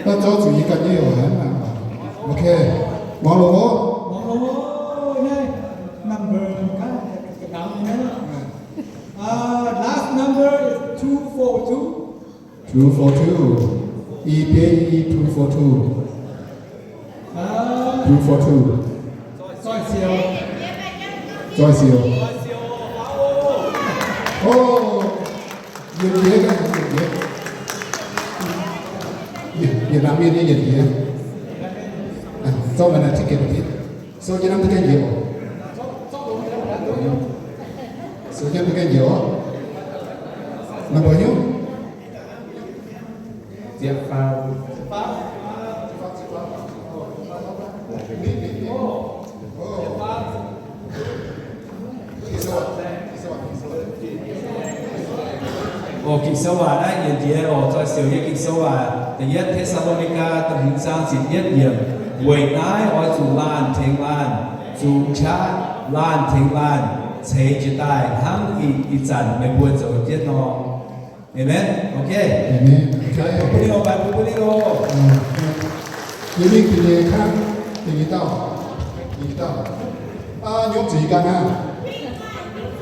Daaih zorqv zuqc yie ganh nyei oc. Ok. Muangx loz oc. Muangx loz oc. Naaiv number, uh, last number is two four two. Two four two. I bieiv i, two four two. Two four two. Zoih siou. Zoih siou. Ov, yietc jiex, yietc jiex. Yietc, yietc laanh mienh nyei yietc jiex. Zorqv maaih naaiv ticket. Sou jienv hnamv duqv gaengh njiec oc. Sou jienv duqv gaengh njiec oc. Number hiuv? Ziepc faam. Oc, Ging-Sou waac naaiv yietc jiex oc. Zoih siou nyei Ging-Sou waac, da'yietv Te^saa^lo^ni^gaa da'hmz zaang ziepc yietv yiemc. Weic naaiv oix zuqc laanh tengx laanh, zuqc qaqv laanh tengx laanh, ceix jiez daaih hnangv ih, ih zanc meih mbuo zoux jienv nor. Amen. Ok. Amen. Ok. Bun bun ni oc, bun bun ni oc. Yie mingh ga'nyeic kangv, ga'nyeic dauh, ga'nyeic dauh. Nyorqv zuiz ganh hnangv.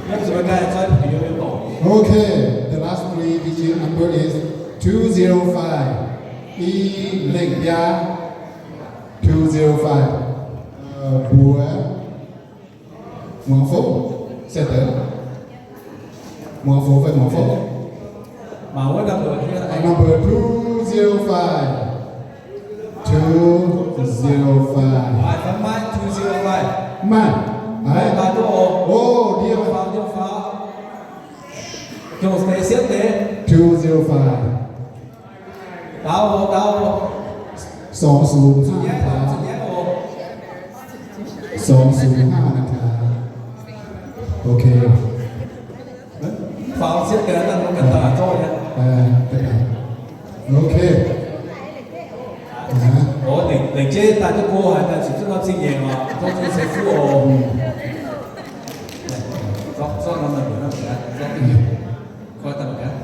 Nyorqv zuiz ganh, zoih bun yie mienh dorngc. Okay, the last three digit number is two zero five. I lengh biaa, two zero five. Mbuox Muangx Fouv, se deix. Muangx Fouv fai Muangx Fouv? Mangc wuov number, number two zero five. Two zero five. Maaih fai maiv two zero five? Maaih. Maaih duqv oc. O, ndiev faaux, ndiev faaux. Jomc deix siepv deix. Two zero five. Daauv oc, daauv oc. Songx sux hnangv naaiv gaax. Songx sux hnangv naaiv gaax. Ok. Faaux siepv deix, daaih mbuo ganh daaih zorqv nyei. Ok. Oc, lengc jeiv daaih duqv go haic, daaih zuqc zuqv norm zingh nyeic oc. Zorqv zuqc ceix fuqv oc. Zorqv, zorqv norm naaic mbuo hnangv naaic, zorqv duqv nyei. Koi daaih mangc gaax.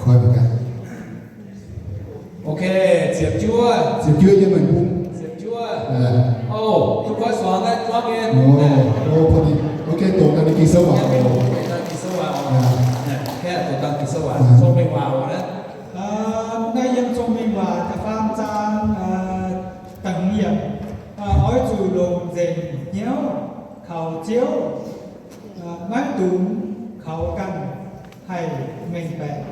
Koi mangc gaax. Ok, ziepc juov. Ziepc juov nyei mengh bung. Ziepc juov. Oc, duqv koi suangx naaiv juangv nyei. Oc, pony. Ok, doqc daaih ninh Ging-Sou waac oc. Doqc daaih Ging-Sou waac oc. Doqc daaih Ging-Sou waac, Cong-Mengh Waac oc naaiv. Naaiv yiem Cong-Mengh Waac da'faam zaang da'hmz yiemc. Oix zuqc longc nzengc hnyouv kaux Ziouv, maiv dungx kaux ganh haih mengh baeqc.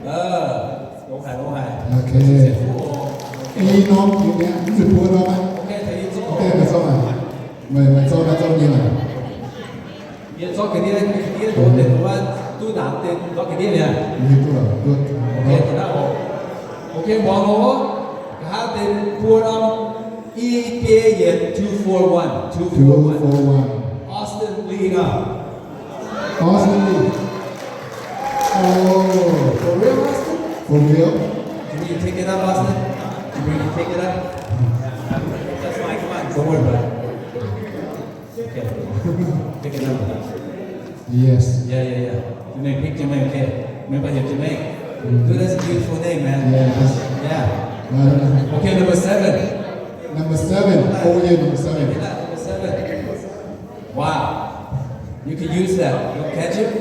Longx haic, longx haic. Ok. I norm jiex mi'aqv, mv zuqc buo norm aqv. Ok, meih zorqv aqv. Meih, meih zorqv, meih zorqv nyei aqv. Yie zorqv ga'ndiev, ga'ndiev ndoqv deix wuov duqv ndaangc deix zorqv ga'ndiev mi'aqv. Ok, muangx loz. Nqa'haav deix buo norm, i biei yietc, two four one, two four one. Austin Lee nor. Austin Lee. Oh, for real, Austin? For real? Can you take it up, Austin? Can you take it up? That's fine, come on, don't worry about it. Okay. Take it up. Yes. Yeah, yeah, yeah. You may pick your name, okay? Remember your name. Dude, that's a beautiful name, man. Yeah, that's... Yeah. Okay, number seven. Number seven. Oh, yeah, number seven. Number seven. Wow. You can use that. You catch it?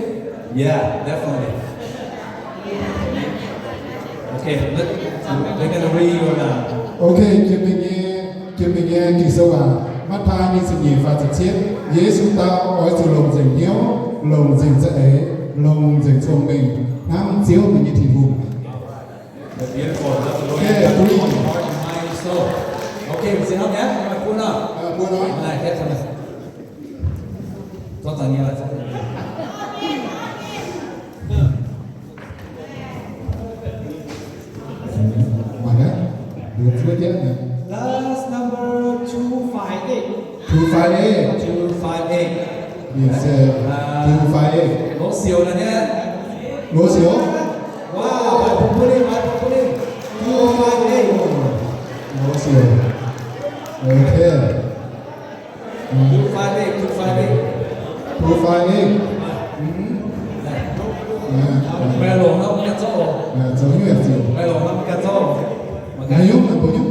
Yeah, definitely. Okay, let, we're gonna read your, uh, Okay, jiex mingh nyei, jiex mingh nyei Ging-Sou waac, Matv^taai nyei ziepc nyeic faah ziepc cietv. Yesu dau, oix zuqc longc nzengc hnyouv, longc nzengc za'eix, longc nzengc cong-mengh, hnamv Ziouv, ninh nyei Tin-Hungh. Okay, three. Okay, we say, okay, come on, pull up. Last number two five eight. Two five eight. Two five eight. Is, uh, two five eight. Lov Siou naaiv nyei. Lov Siou. Wow, my company, my company. Two five eight. Lov Siou. Okay. Two five eight, two five eight. Two five eight. Meih longc nor meih ganh zorqv oc. Zoux nyungc yaac ziouc. Meih longc nor meih ganh zorqv oc. Meih nyungc, meih mbuo nyungc.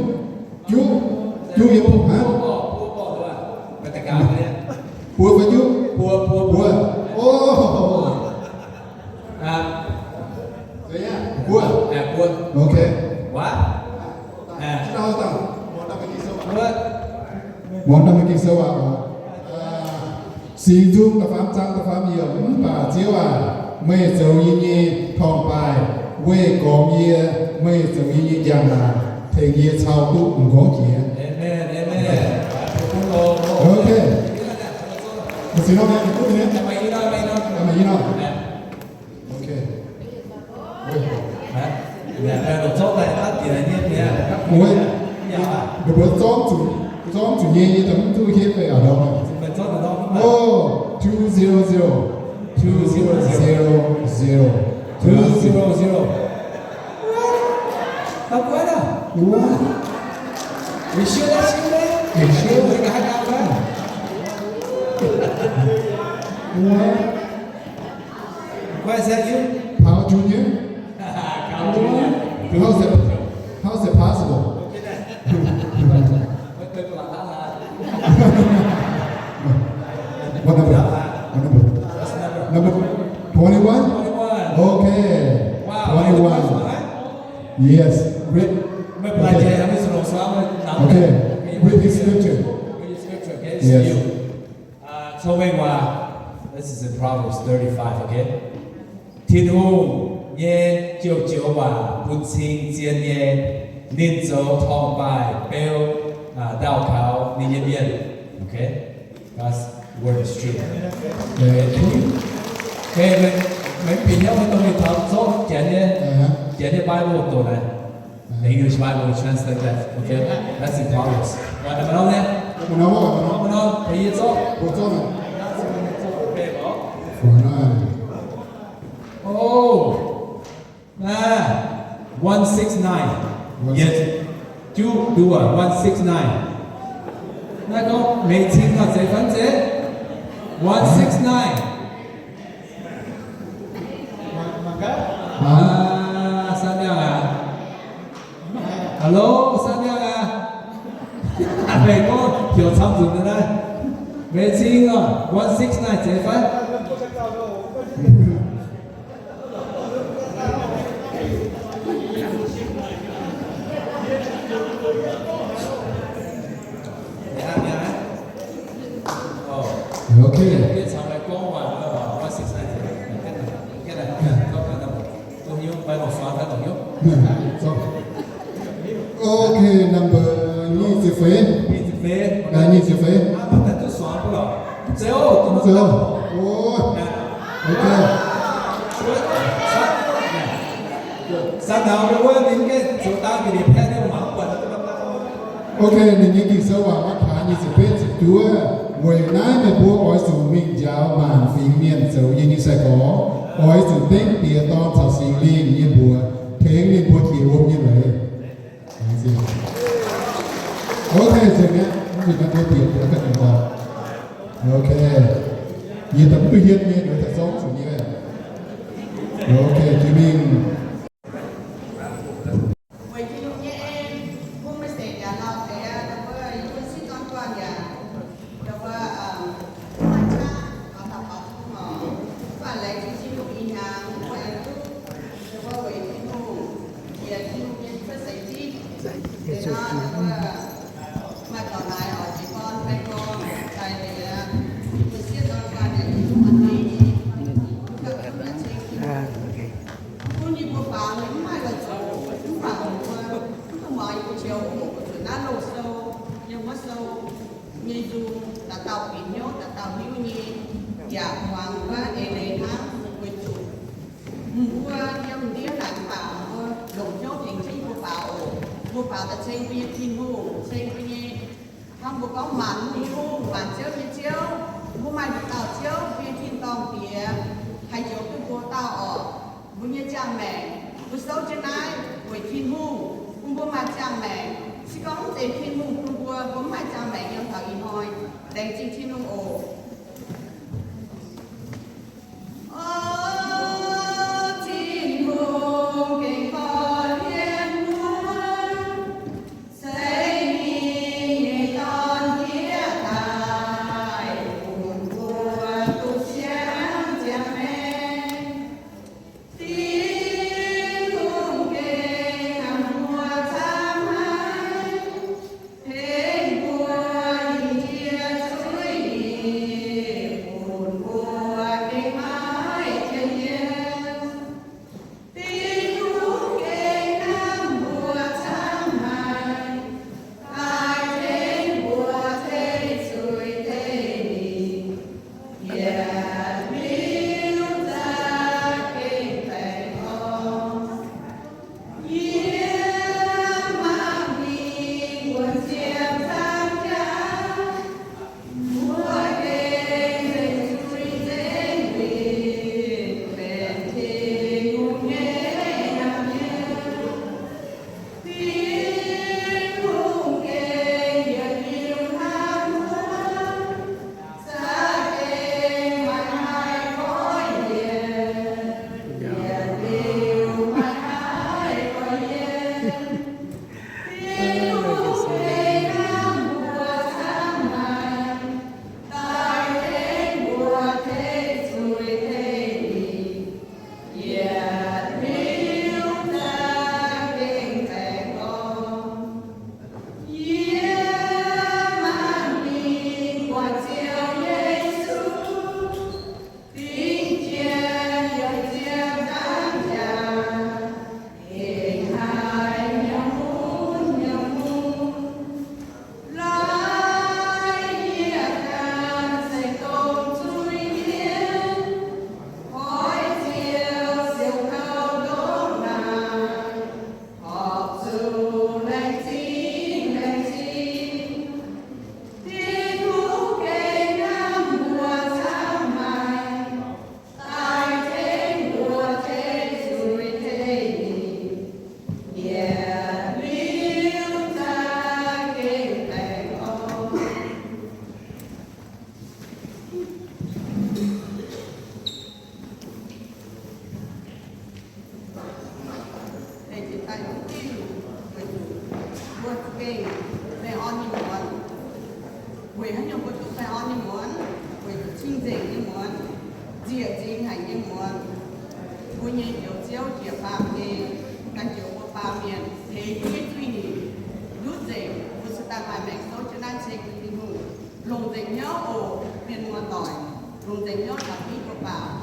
Yie mbuo haiz buo fai juqv? Buo. O, buo. Ok. Muangx daaih mingh ging sou waac oc. Singx Nzung da'faam zaang da'faam yiemc. Mv baac Ziouv aac, meih zoux yie nyei torngv-baaih, weih gormx yie, meih zoux yie nyei njang-laangc, tengx yie cau duqv m'nqorngv jiex. Ok. Ninh mbuo zorngv zuqc, zorngv zuqc nyei, yie daaih mv duqv hietv fai a'ndorm. Oh, two zero zero. Two zero zero. Two zero zero. What? You sure that's you, man? You sure? What? Why is that you? Carl Junior? Carl Junior. How's that, how's that possible? What number? What number? Number twenty-one? Twenty-one. Okay. Wow. Twenty-one. Yes. Great. Okay. Read his scripture. Yes. Uh, Tov Mengh Waac, this is in Proverbs thirty-five, okay? Tin-Hungh nyei joux-joux waac bun cing zien nyei, ninh zoux torngv-baaih beu, uh, ndau kaux ninh nyei mienh. Okay? God's word is true. Okay, thank you. Okay, mv bieqc hnyouv dongh mingh taux zorqv janx nyei, janx nyei Bible doqc naaic. English Bible translate that. Okay? That's in Proverbs. Right, mv norm nyei. Mv norm, mv norm, mv norm, mv norm, yie zorqv. Oh, naaiv, one six nine. Yietc juqv duqv, one six nine. Naaiv gorngv meix cing nor zeiz fai mv zeiz? One six nine. Aa, San Miang aac? Hello, San Miang aac? Meih gorngv heuc camv nzunc naaiv. Meix cing nor, one six nine zeiz fai? Okay. Okay, number nyic ziepc feix. Nyic ziepc feix. Mv zeiz. Oh, okay. Okay, ninh nyei Ging-Sou waac Matv^taai nyic ziepc betv ziepc juov, weic naaiv meih mbuo oix zuqc mingh njaaux maanc fingx mienh zoux yie nyei sai-gorx, oix zuqc dengv Diex, Dorn caux Singx Lingh nyei mbuox tengx ninh mbuo jiex wuom nyei leiz. Okay, nzengc mi'aqv, mv bieqc meih mbuo bieqc deix ganh nzengc. Okay. Yie daaih mv duqv hietv nyei, yie daaih zorngv zuqc nyei. Okay, jiex mingh. Weic Tin-Hungh nyei en bun meih seix yaac lauh deix aqv. Ninh mbuo yie mbuo sieqv dorn guanh yaac, ninh mbuo maaih qaqv, taux taux bun oc. Mv baac laengz zingh Tin-Hungh ih hnyangx mbuo aengx duqv, ninh mbuo weic Tin-Hungh, jiex Tin-Hungh nyei cuotv seix zipv. Deix nor ninh mbuo maaih dorngx naaic oc, jiex dorn baeng gorn daaih liuz, yie mbuo sieqv dorn guanh yaac Tin-Hungh a'hneiv nyei, mv gauh duqv ceng Tin-Hungh. Bun yie mbuo faaux nyei mv maaih la'zuqc, mv baac mbuo mv duqv muangx yie mbuo joux oc. Mbuo zuqc naaiv loz-sou, yiem wuov sou nyei nzung, dauh dauh bieqc hnyouv, dauh dauh hiuv nyei, yaac muangx wuov eix leiz hnangv. Weic zuqc mbuo yiem ndiev naaic mv baac mbuo longc hnyouv tengx jienv mbuo faaux oc. Mbuo faaux daaih ceng mbuo nyei Tin-Hungh, ceng mbuo nyei, hnangv mbuo gorngv maanc nyei Hungh, maanc ziouv nyei Ziouv. Mbuo maaih dauh dauh ziouv, mbuo nyei tin-dorngh Diex, haih njoux duqv mbuo dauh oc. Mbuo nyei ziangh maengc, mbuo souv jienv naaiv weic Tin-Hungh bun mbuo maaih ziangh maengc. Se gorngv mv zeiz Tin-Hungh bun mbuo, mbuo mv maaih ziangh maengc yiem taux ih hnoi. Laengz zingh Tin-Hungh oc. Laengz zingh daaih lungh diuh, weic zuqc mbuo za'gengh baengh orn nyei muonz. Weic haaix nyungc mbuo duqv baengh orn nyei muonz? Weic zuqc cing-nzengc nyei muonz, nzieqc nzingx haic nyei muonz. Mbuo nyei Njoux Ziouv jiex baamh gen, daaih njoux mbuo baamh mienh, tengx mbuo nyei zuiz nyeic, ndutv nzengc, mbuo cingx daaih maaih maengc souv jienv naaiv ceng Tin-Hungh. Longc nzengc hnyouv oc, mienh muoz-doic, longc nzengc hnyouv caux jienv mbuo baaux.